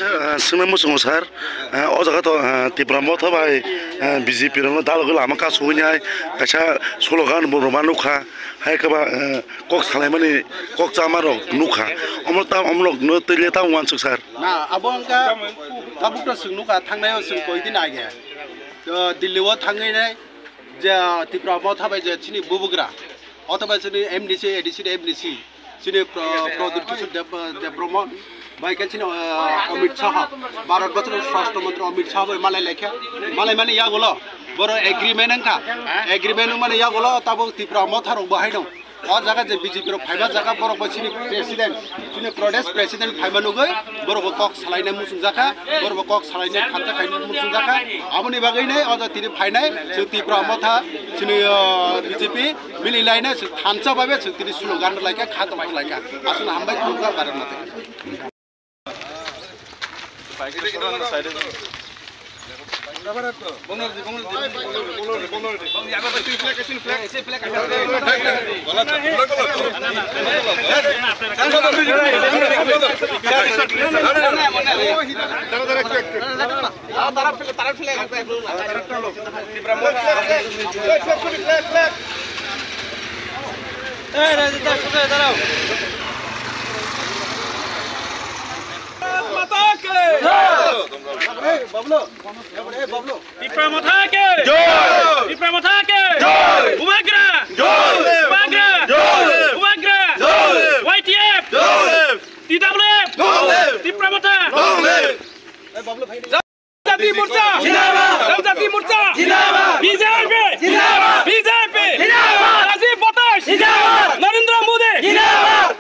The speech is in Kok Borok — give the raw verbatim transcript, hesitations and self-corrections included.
Ah, swngna muchungo sir, ah, o jaga to, ah, Tipra Motha bai, ah, B J P rokno dalogwi lama kasugwi nai kaisa slogan bo rwma nukha, hai khe ba, ah, kok salaimani kok chama rok nukha, omo ta, omo rok no twi le ta uansuk sir. Na, abo wngkha tabuk to chwng nukha, thangnai o chwng koi din age, to Delhi o thangwi nai je Tipra Motha bai je chini bubugra, othoba chini M D C, A D C ni M D C, chini Pro-, Pradyut Kishore Deb-, Debbarma, bai khe chini, ah, Amit Shah, Bharat Borsor Swarashtra Mantri Amit Shah bai malai laikha, malai mani yagulo, boro agreement wngkha, agreement wngmani yagulo tabuk Tipra Motha rok bo hai dong. O jaga je B J P rok phaiba jaga, borok bo chini president, chini Pradesh president phaima nugwi, borok bo kok salaina muchung jakha, borok bo kok salaina thansa khaina muchung jakha. Aboni bagwi nai o jaga tini phainai chwng Tipra Motha, chini, o, B J P mili laina chwng thansa bai be chwng tini slogan laikha, kha tongthok laikha. Aswk hambai khulumkha, barok nathai. Tipra Motha ke! Jai! Tipra Motha ke! Jai! Bubagra! Jai! Bubagra! Jai! Bubagra! Jai! Y T F! Jai! T W F! Long live! Tipra Motha! Long live! Janjati Morcha! Zindabad! Janjati Morcha! Zindabad! B J P! Zindabad! B J P! Zindabad! Rajiv Bhattash! Zindabad! Narendra Modi! Zindabad!